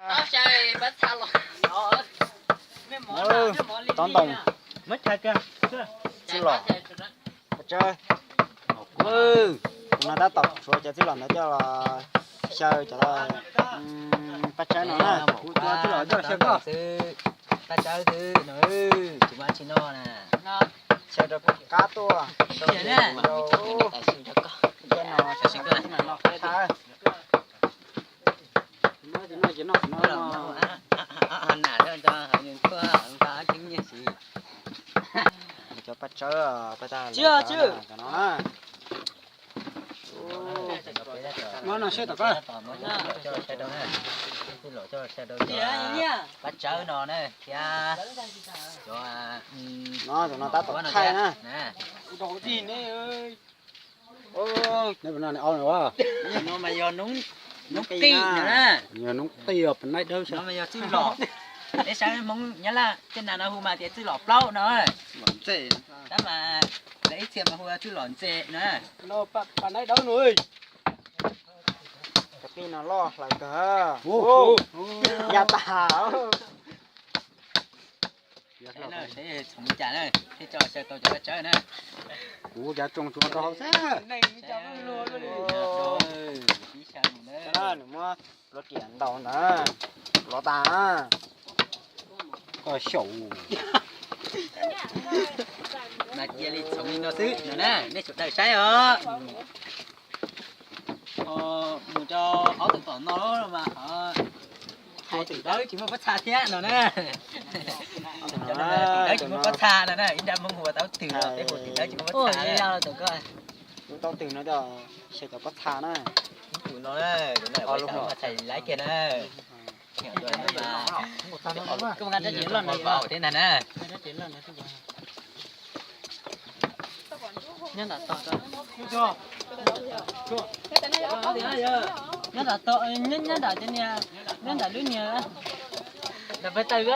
Tob ntoo, txwj lom, paj tsawb. Tus no tab tom tshuav cov txwj lom ntawd coj los xyaw cov paj tsawb no na. Kuv tua txwj lom coj los xyaw koj. Paj tsawb xwb no, tsis muaj dab tsi noj na. Xyaw rau qab tuaj rau no. Cov paj tsawb, paj tsawb no na. Muab no seb tom koj. Paj tsawb no na thiab cov, no tab tom thaij na. Neb no au no, no mas yog noob qij no na. Yog noob qij os, pab naib dawb, no mas yog txwj lom. Peb sab Hmoob Nyab Laj tej nas no hu mas tias txwj lom plaub no. Tab mas lawv ib txhia mas hu txwj lom ntses na. Pab naib dawb no. Cov qij no loj hlawv kawg. Ya tas. Txhoov cas na, thiaj tso xyaw tau cov paj tsawb na. Kuv cav tsoos tsuas rau hauv xwb. Nws muab lub riam ntaus ntawd, lov tas. Koj xyaum. Mas cia li txhoov li no xwb no na, nej sawv daws saib os. Mus rau ob tug tom no mas, thaum twm dawb tsis muaj pob txha thiab no na. Thaum twm dawb tsis muaj pob txha no na, ib nrab Hmoob hu ua tau twm los peb hu twm dawb tsis muaj pob txha. Lub tau twm no xyaw cov pob txha na. Tus no na, tus no ua thais laiv kiag na. Koj nqa rab tsev loj no thiab ntag na. Nyob nram tod, nyob nram cov niag, nyob nram lub niag, nram pawg taws.